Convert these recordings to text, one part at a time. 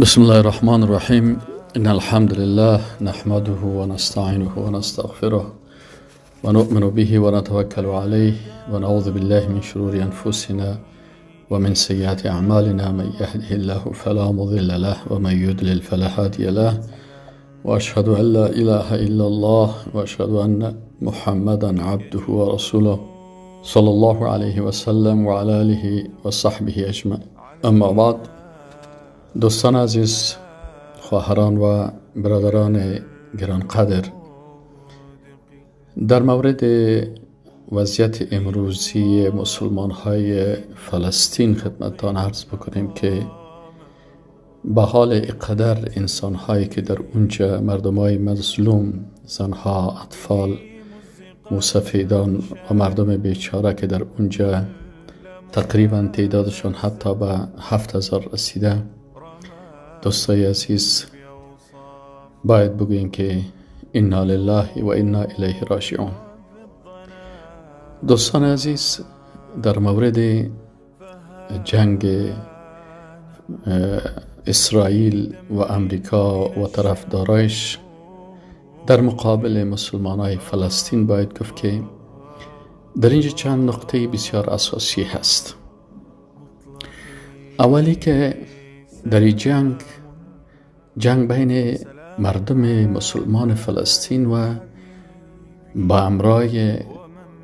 بسم الله الرحمن الرحیم. ان الحمد لله نحمده ونستعینه ونستغفره ونؤمن به ونتوکل علیه ونعوذ بالله من شرور انفسنا ومن سیئات اعمالنا. من یهده الله فلا مضل له ومن یضلل فلا هادی له واشهد ان لا اله الا الله واشهد ان محمدا عبده ورسوله صلی الله علیه وسلم وعلى آله وصحبه اجمعین. اما بعد، دوستان عزیز، خواهران و برادران گرانقدر، در مورد وضعیت امروزی مسلمان های فلسطین خدمتتان عرض بکنیم که به حال اقدر انسان هایی که در اونجا مردم های مظلوم، زنها، اطفال، موسفیدان و مردم بیچاره که در اونجا تقریبا تعدادشان حتی به 7000 رسیده، دوستای عزیز باید بگوییم که انا لله و انا الیه راجعون. دوستان عزیز، در مورد جنگ اسرائیل و امریکا و طرفدارایش در مقابل مسلمانای فلسطین باید گفت که در اینجا چند نقطه بسیار اساسی هست. اولی که در این جنگ بین مردم مسلمان فلسطین و با امرای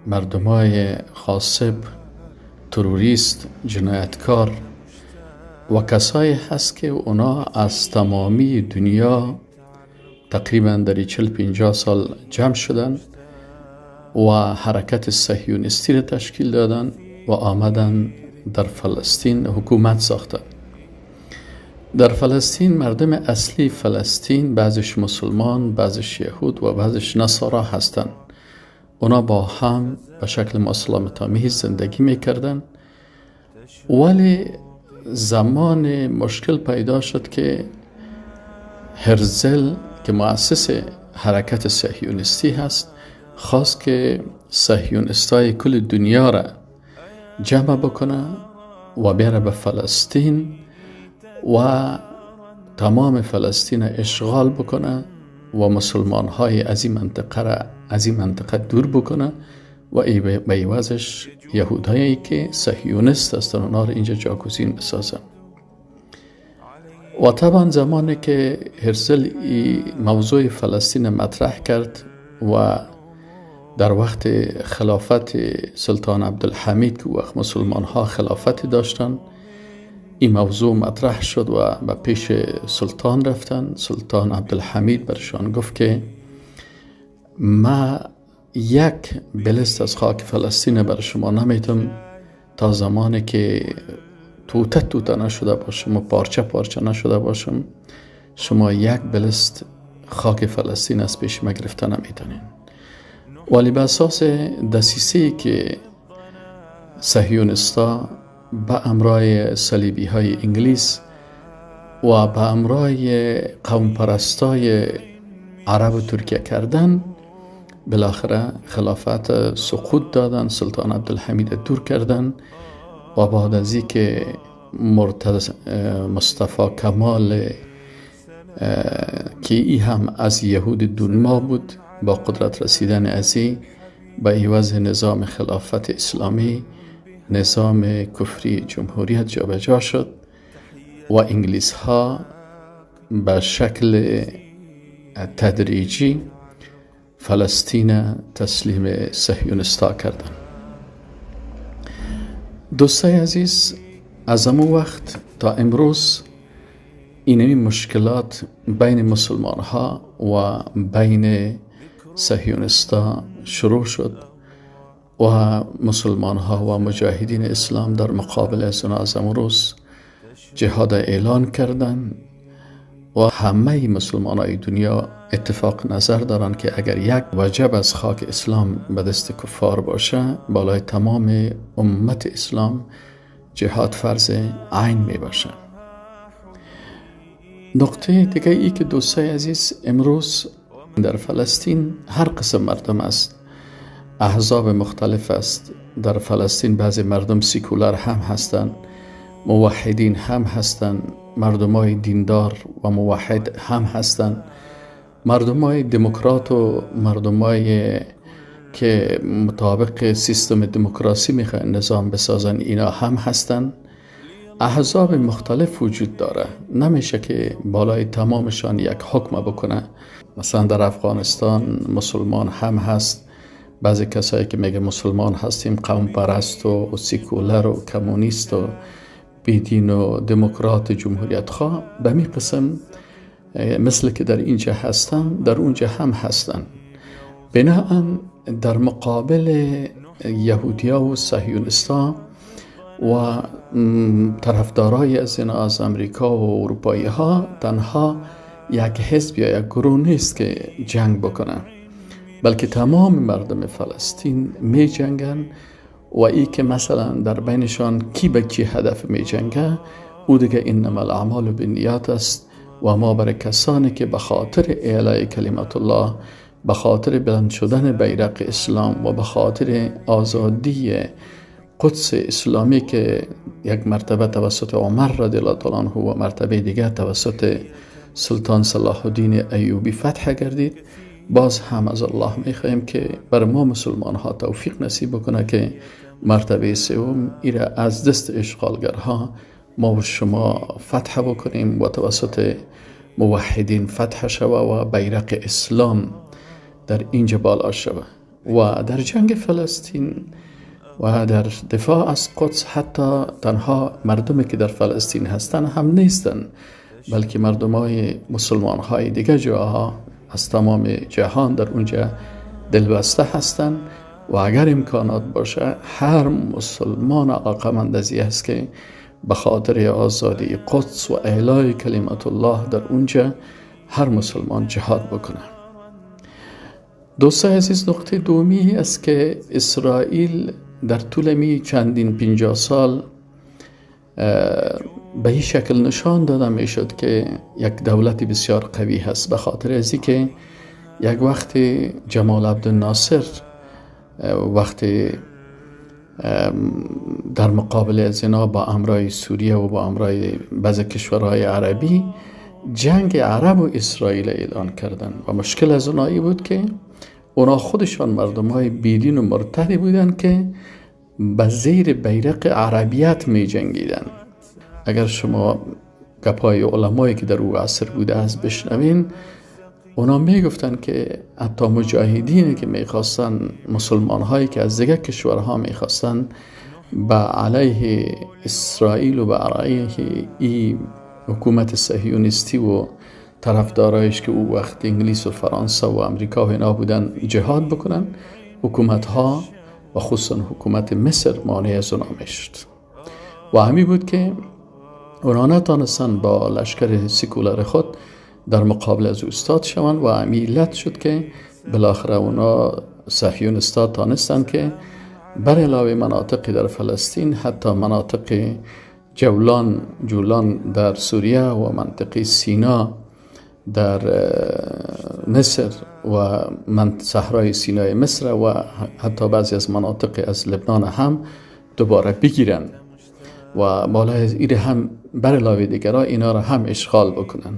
مردمای غاصب، تروریست، جنایتکار و کسایی هست که اونا از تمامی دنیا تقریبا در 40-50 سال جمع شدن و حرکت صهیونیستی را تشکیل دادن و آمدن در فلسطین حکومت ساختن. در فلسطین مردم اصلی فلسطین بعضش مسلمان، بعضش یهود و بعضش نصارا هستند. اونا با هم به شکل مسالمت‌آمیز زندگی میکردن، ولی زمان مشکل پیدا شد که هرزل که مؤسس حرکت صهیونیستی هست خواست که صهیونیستای کل دنیا را جمع بکنه و بیاره به فلسطین و تمام فلسطین اشغال بکنه و مسلمان های از این منطقه را از این منطقه دور بکنه و به عوضش یهودهایی که صهیونیست هستن اونا را اینجا جاگزین بسازن. و طبعا زمانی که هرزل موضوع فلسطین مطرح کرد و در وقت خلافت سلطان عبدالحمید که وقت مسلمان ها خلافت داشتن، این موضوع مطرح شد و به پیش سلطان رفتن. سلطان عبدالحمید برشان گفت که ما یک بلست از خاک فلسطین بر شما نمیتم تا زمانی که توته توته نشده باشم و پارچه پارچه نشده باشم، شما یک بلست خاک فلسطین از پیش ما گرفته نمیتونین. ولی به اساس دسیسه‌ای که صهیونیستا به امرای صلیبی های انگلیس و به امرای قوم پرستای عرب و ترکیه کردن، بالاخره خلافت سقوط دادن، سلطان عبدالحمید دور کردن و بعد از اینکه مصطفی کمال که ای هم از یهود دنما بود، با قدرت رسیدن ازی به عوض نظام خلافت اسلامی نظام کفری جمهوریت جابجا شد و انگلیس ها به شکل تدریجی فلسطین تسلیم صهیونیستا کردند. دوستای عزیز، از امو وقت تا امروز اینمی مشکلات بین مسلمان ها و بین صهیونیستا شروع شد و مسلمان ها و مجاهدین اسلام در مقابل از اونا از امروز جهاد اعلان کردند و همه مسلمان های دنیا اتفاق نظر دارند که اگر یک وجب از خاک اسلام به دست کفار باشه، بالای تمام امت اسلام جهاد فرض عین می باشه. نقطه دیگه ای که دوستای عزیز، امروز در فلسطین هر قسم مردم است، احزاب مختلف است. در فلسطین بعضی مردم سیکولار هم هستند، موحدین هم هستند، مردمای دیندار و موحد هم هستند، مردمای دموکرات و مردمای که مطابق سیستم دموکراسی میخواین نظام بسازن اینا هم هستند. احزاب مختلف وجود داره، نمیشه که بالای تمامشان یک حکم بکنه. مثلا در افغانستان مسلمان هم هست، بعضی کسایی که میگه مسلمان هستیم قوم پرست و سیکولر و کمونیست و بیدین و دموکرات جمهوریت خواه، به می قسم مثل که در اینجا هستن در اونجا هم هستن. بناهن در مقابل یهودیا و صهیونیستا و طرفدارای از اینا از امریکا و اروپایی ها تنها یک حزب یا یک گروه نیست که جنگ بکنن، بلکه تمام مردم فلسطین می جنگن و ای که مثلا در بینشان کی به کی هدف می جنگه او دیگه انما الاعمال بالنیات است. و ما برای کسانی که به خاطر اعلای کلمت الله، به خاطر بلند شدن بیرق اسلام و به خاطر آزادی قدس اسلامی که یک مرتبه توسط عمر رضی الله تعالی عنه و مرتبه دیگر توسط سلطان صلاح الدین ایوبی فتح گردید، باز هم از الله میخواهیم که بر ما مسلمان ها توفیق نصیب بکنه که مرتبه سوم ایره از دست اشغالگرها ما و شما فتح بکنیم و توسط موحدین فتح شوه و بیرق اسلام در اینجا بالا شوه. و در جنگ فلسطین و در دفاع از قدس حتی تنها مردمی که در فلسطین هستن هم نیستن، بلکه مردم های مسلمان های دیگه جاها از تمام جهان در اونجا دلبسته هستن و اگر امکانات باشه هر مسلمان علاقمند از این است که به خاطر آزادی قدس و اعلای کلمت الله در اونجا هر مسلمان جهاد بکنه. دوستان عزیز، نقطه دومی است که اسرائیل در طول می چندین 50 سال به این شکل نشان داده می شد که یک دولت بسیار قوی هست، به خاطر از اینکه یک وقت جمال عبدالناصر وقتی در مقابل از اینا با امرای سوریه و با امرای بعض کشورهای عربی جنگ عرب و اسرائیل اعلان کردن و مشکل از اونایی بود که اونا خودشان مردم های بیدین و مرتدی بودن که به زیر بیرق عربیت می جنگیدن. اگر شما گپای علمایی که در او عصر بوده از بشنوین، اونا می گفتن که حتی مجاهدینی که می خواستن، مسلمان هایی که از دیگر کشورها می خواستن به علیه اسرائیل و به علیه ای حکومت صهیونیستی و طرفدارایش که او وقت انگلیس و فرانسه و امریکا و اینا بودن جهاد بکنن، حکومت ها و خصوصا حکومت مصر مانع از اونا میشد و همی بود که اونا نتانستن با لشکر سیکولر خود در مقابل از استاد شوند و همی علت شد که بالاخره اونا صهیونیستا تانستن که بر علاوه مناطقی در فلسطین حتی مناطق جولان در سوریه و منطقه سینا در مصر و صحرای سینای مصر و حتی بعضی از مناطق از لبنان هم دوباره بگیرن و بالای ایره هم بر علاوه دیگرها اینا را هم اشغال بکنن.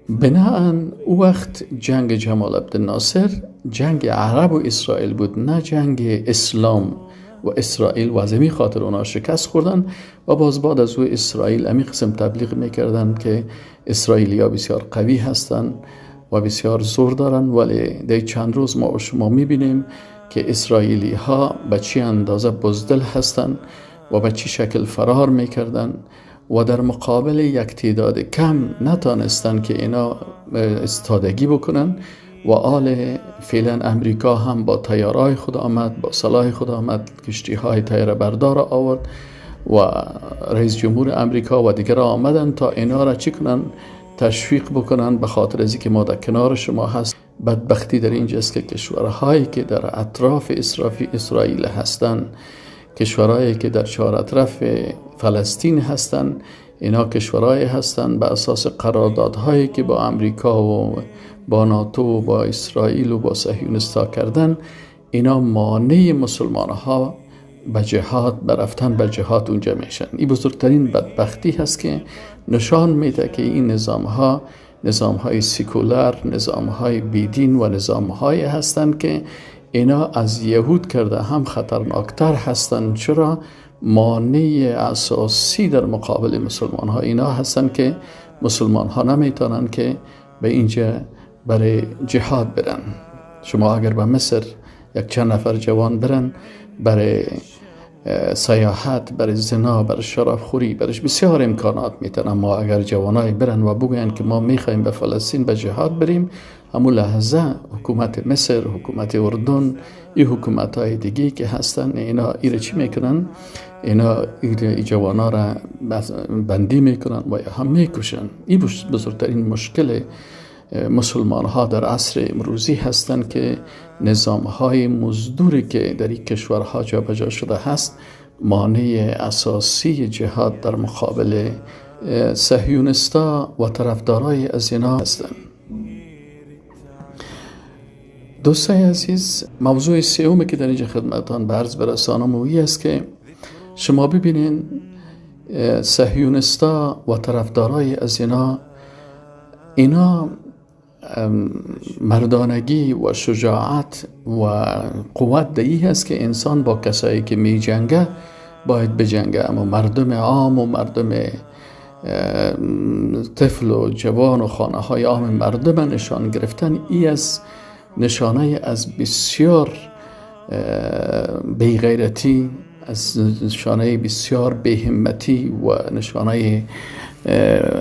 بناهن او وقت جنگ جمال عبدالناصر جنگ عرب و اسرائیل بود، نه جنگ اسلام و اسرائیل، و از این خاطر اونا شکست خوردن و باز بعد از او اسرائیل امی قسم تبلیغ میکردن که اسرائیلیا بسیار قوی هستن و بسیار زور دارن، ولی در چند روز ما و شما میبینیم که اسرائیلی ها به چی اندازه بزدل هستن و به چی شکل فرار میکردن و در مقابل یک تعداد کم نتانستن که اینا استادگی بکنن و آل فعلا امریکا هم با طیارای خود آمد، با سلاح خود آمد، کشتی های طیاره بردار آورد و رئیس جمهور امریکا و دیگر آمدن تا اینا را چی کنن، تشویق بکنن به خاطر از اینکه ما در کنار شما هست. بدبختی در اینجاست که کشورهایی که در اطراف اسرائیل هستند، کشورهایی که در چهار اطراف فلسطین هستند، اینا کشورهایی هستند به اساس قراردادهایی که با امریکا و با ناتو و با اسرائیل و با صهیونیست‌ها کردن، اینا مانع مسلمان ها به جهاد، به رفتن به جهاد اونجا میشن. این بزرگترین بدبختی هست که نشان میده که این نظام ها نظام های سیکولار، نظام های بیدین و نظام های هستند که اینا از یهود کرده هم خطرناکتر هستند. چرا؟ مانع اساسی در مقابل مسلمان ها اینا هستند که مسلمان ها نمیتونن که به اینجا برای جهاد برن. شما اگر به مصر یک چند نفر جوان برن برای سیاحت، برای زنا، برای شراب خوری، برایش بسیار امکانات میتن. اما اگر جوانای برن و بگوین که ما میخوایم به فلسطین به جهاد بریم، همون لحظه حکومت مصر، حکومت اردن، این حکومت های دیگه که هستن، اینا ایره چی میکنن؟ اینا ایره جوانا را بندی میکنن و یا هم میکشن. این بزرگترین مشکل مسلمان ها در عصر امروزی هستند که نظام های مزدوری که در این کشورها جابجا شده هست مانع اساسی جهاد در مقابل صهیونیستا و طرفدارای از اینا هستند. دوستای عزیز، موضوع سومی که در اینجا خدمتان به عرض برسانم و این است که شما ببینین صهیونیستا و طرفدارای از اینا، اینا مردانگی و شجاعت و قوت دهی هست که انسان با کسایی که می جنگه باید بجنگه، اما مردم عام و مردم طفل و جوان و خانه های عام مردم نشان گرفتن، ای از نشانه از بسیار بیغیرتی، از نشانه بسیار بیهمتی و نشانه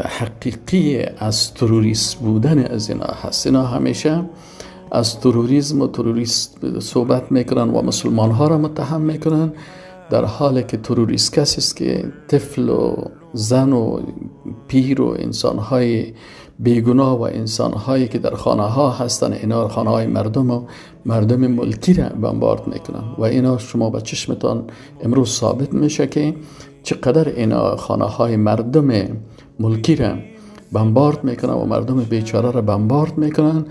حقیقی از تروریست بودن از اینا هست. اینا همیشه از تروریسم و تروریست صحبت میکنن و مسلمان ها را متهم میکنن، در حالی که تروریست کسی است که طفل و زن و پیر و انسان های بیگناه و انسان هایی که در خانه ها هستن، اینا خانه های مردم و مردم ملکی را بمبارد میکنن و اینا شما با چشمتان امروز ثابت میشه که چقدر اینا خانه های مردم ملکی را بمبارد میکنن و مردم بیچاره را بمبارد میکنن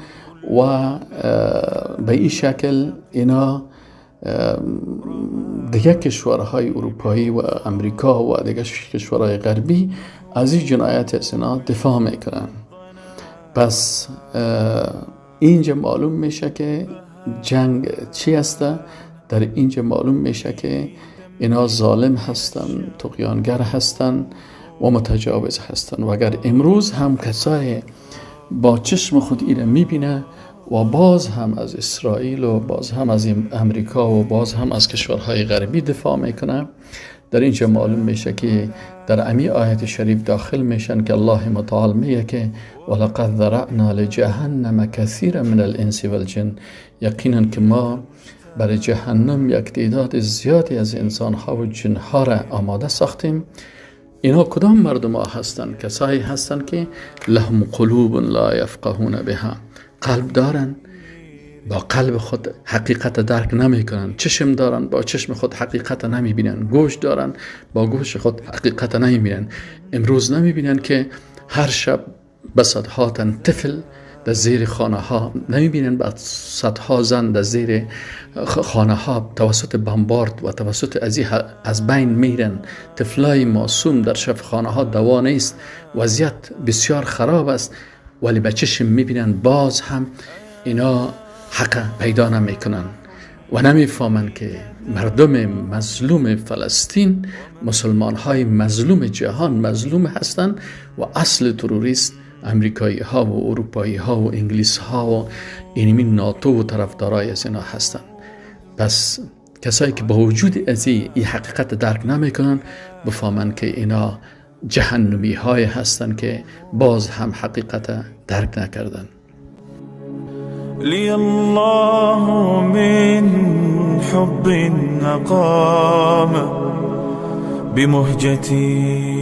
و به این شکل اینا دیگه کشورهای اروپایی و امریکا و دیگه کشورهای غربی از این جنایت از اینا دفاع میکنن. پس اینجا معلوم میشه که جنگ چی هست. در اینجا معلوم میشه که اینا ظالم هستن، طغیانگر هستن و متجاوز هستن. و اگر امروز هم کسای با چشم خود ایره میبینه و باز هم از اسرائیل و باز هم از امریکا و باز هم از کشورهای غربی دفاع میکنه، در اینجا معلوم میشه که در امی آیت شریف داخل میشن که الله متعال میگه که ولقد ذرأنا لجهنم کثیرا من الانس والجن، یقینا که ما برای جهنم یک تعداد زیادی از انسانها و جنها را آماده ساختیم. اینا کدام مردم ها هستند؟ کسایی هستند که لهم قلوب لا یفقهون بها، قلب دارن با قلب خود حقیقت درک نمی کنن، چشم دارن با چشم خود حقیقت نمی بینن، گوش دارن با گوش خود حقیقت نمی بینن. امروز نمی بینن که هر شب به صدها تن طفل در زیر خانه ها نمی بینن، به صدها زن در زیر خانه ها توسط بمبارد و توسط از بین میرن. طفلای معصوم در شف خانه ها دوا نیست، وضعیت بسیار خراب است، ولی به چشم میبینن باز هم اینا حق پیدا نمیکنن و نمیفهمن که مردم مظلوم فلسطین، مسلمان های مظلوم جهان مظلوم هستند و اصل تروریست امریکایی ها و اروپایی ها و انگلیس ها و اینمی ناتو و طرفدارای از اینا هستند. پس کسایی که با وجود از این حقیقت درک نمیکنن بفهمن که اینا جهنمی های هستند که باز هم حقیقت درک نکردن. لی الله من حب اقام بمهجتی